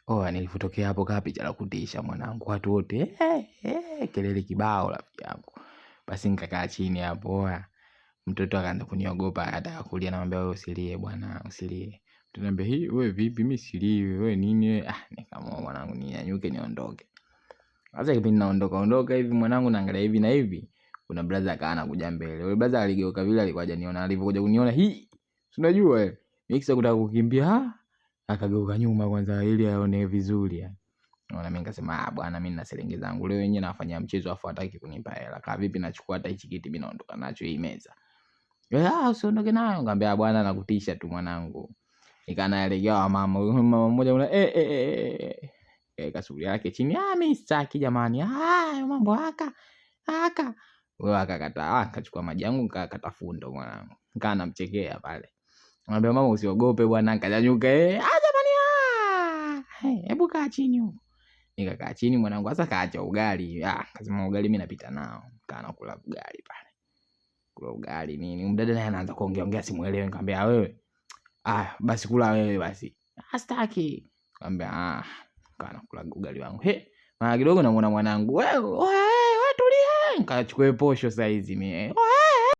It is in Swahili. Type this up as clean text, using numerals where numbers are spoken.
Oh, nilipotokea hapo kaa picha la kutisha mwanangu, watu wote kelele kibao rafiki yangu. Basi nikakaa chini hapo, oya, mtoto akaanza kuniogopa, anataka kulia, namwambia wewe usilie bwana, usilie. Mtoto anambia hii, wewe vipi, mimi silii, wewe nini wewe? Ah, nikaamua mwanangu ninyanyuke niondoke. Sasa kipindi naondoka ondoka hivi mwanangu, naangalia hivi na hivi, kuna brother akawa anakuja mbele. Yule brother aligeuka vile, alikuwa hajaniona, alivyokuja kuniona hii, si unajua eh, mimi kisa kutaka kukimbia, ah, akageuka nyuma kwanza ili aone vizuri yani. Naona mimi nikasema ah, bwana mimi nina serenge zangu leo yenyewe nafanyia mchezo afu hataki kunipa hela. Kaa vipi nachukua hata hichi kiti mimi naondoka nacho hii meza. Ah, usiondoke nayo. Nikamwambia ah, bwana nakutisha tu mwanangu. Nikanaelekea wa mama. Huyu mama mmoja una eh. Kasuri yake chini. Ah, mimi sitaki jamani. Ah, hayo mambo haka. Haka. Wewe akakataa, ah, nikachukua maji yangu nikakata fundo mwanangu. Nikaa namchekea pale. Anambia mama usiogope bwana, nikanyanyuka ah jamani ah. Hebu kaa chini huko. Nikakaa chini mwanangu, sasa kaacha ugali. Ah, kasema ugali mimi napita nao. Nikaa nakula ugali pale. Kula ugali nini. Mdada naye anaanza kuongea ongea simuelewi, nikamwambia wewe. Ah, basi kula wewe basi. Ah, sitaki. Nikamwambia ah, nikaa nakula ugali wangu. He, mara kidogo namuona mwanangu, wewe, wewe, wewe tulia. Nikachukua posho saizi mimi. Wewe,